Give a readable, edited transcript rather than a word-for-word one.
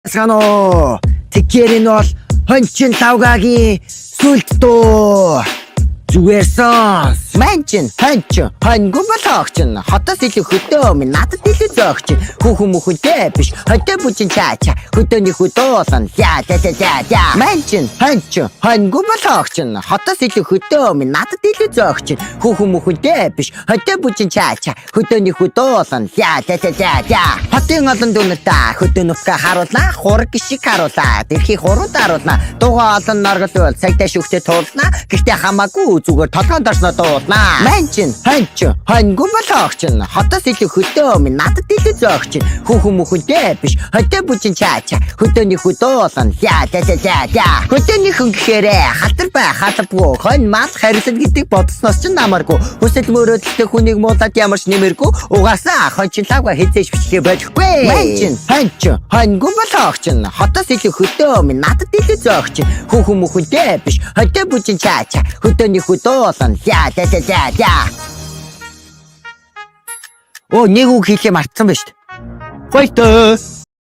Санаа. Тэгэхээр энэ бол Хончин лавгагийн сүлд дуу. Зүгээр сонс. Манчин, хончин, хоньгу болгооч. Хотоос илүү хөдөө минь надад илүү зөөгч. Хүүхэн мөхөнтэй биш. Хөдөө бүжин чаа чаа. Хөдөөний хөдөө ля ля ля ля ля. Манчин, хончин, хоньгу болгооч. Хотоос илүү хөдөө минь надад илүү зөөгч. Хүүхэн мөхөнтэй биш. Хөдөө бүжин чаа чаа. Хөдөөний хөдөө ля ля ля ля ля. Хотын олон дүүнэртээ хөдөө нутгаа харуулна. Хураг шиг харуулаа. Дэлхийг хуруу даруулна. Дугаа олон норгол цагдаа шүхтээ туулна. Гэхдээ хамаагүй зүгээр толгойн дорсноо дуулна. Манчин, хончин, хоньгу болгооч. Хотоос илүү хөдөө минь надад илүү зөөгч. Хүүхэн мөхөнтэй биш. Хөдөө бүжин чаа чаа. Хөдөөний хөдөө ля ля ля ля ля. Хөдөөний хүн гэхээрээ халтар бай халбгүй. Хонь мал харилцан гэдэг бодсноос ч намаргүй. Хүсэл мөрөөдөлтэй хүнийг муулаад ямар ч нэмэргүй. Угаасаа хончин лавга хизээж бичлэгээ болохгүй. Манчин, хончин, хоньгу болгооч. Хотоос илүү хөдөө минь надад илүү зөөгч. Хүүхэн мөхөнтэй биш. Хөдөө бүжин чаа чаа. Хөдөөний хөдөө ля ля ля ля ля. Оо, нэг үг хэлээ мартсан байна шүү дээ. Баяртай.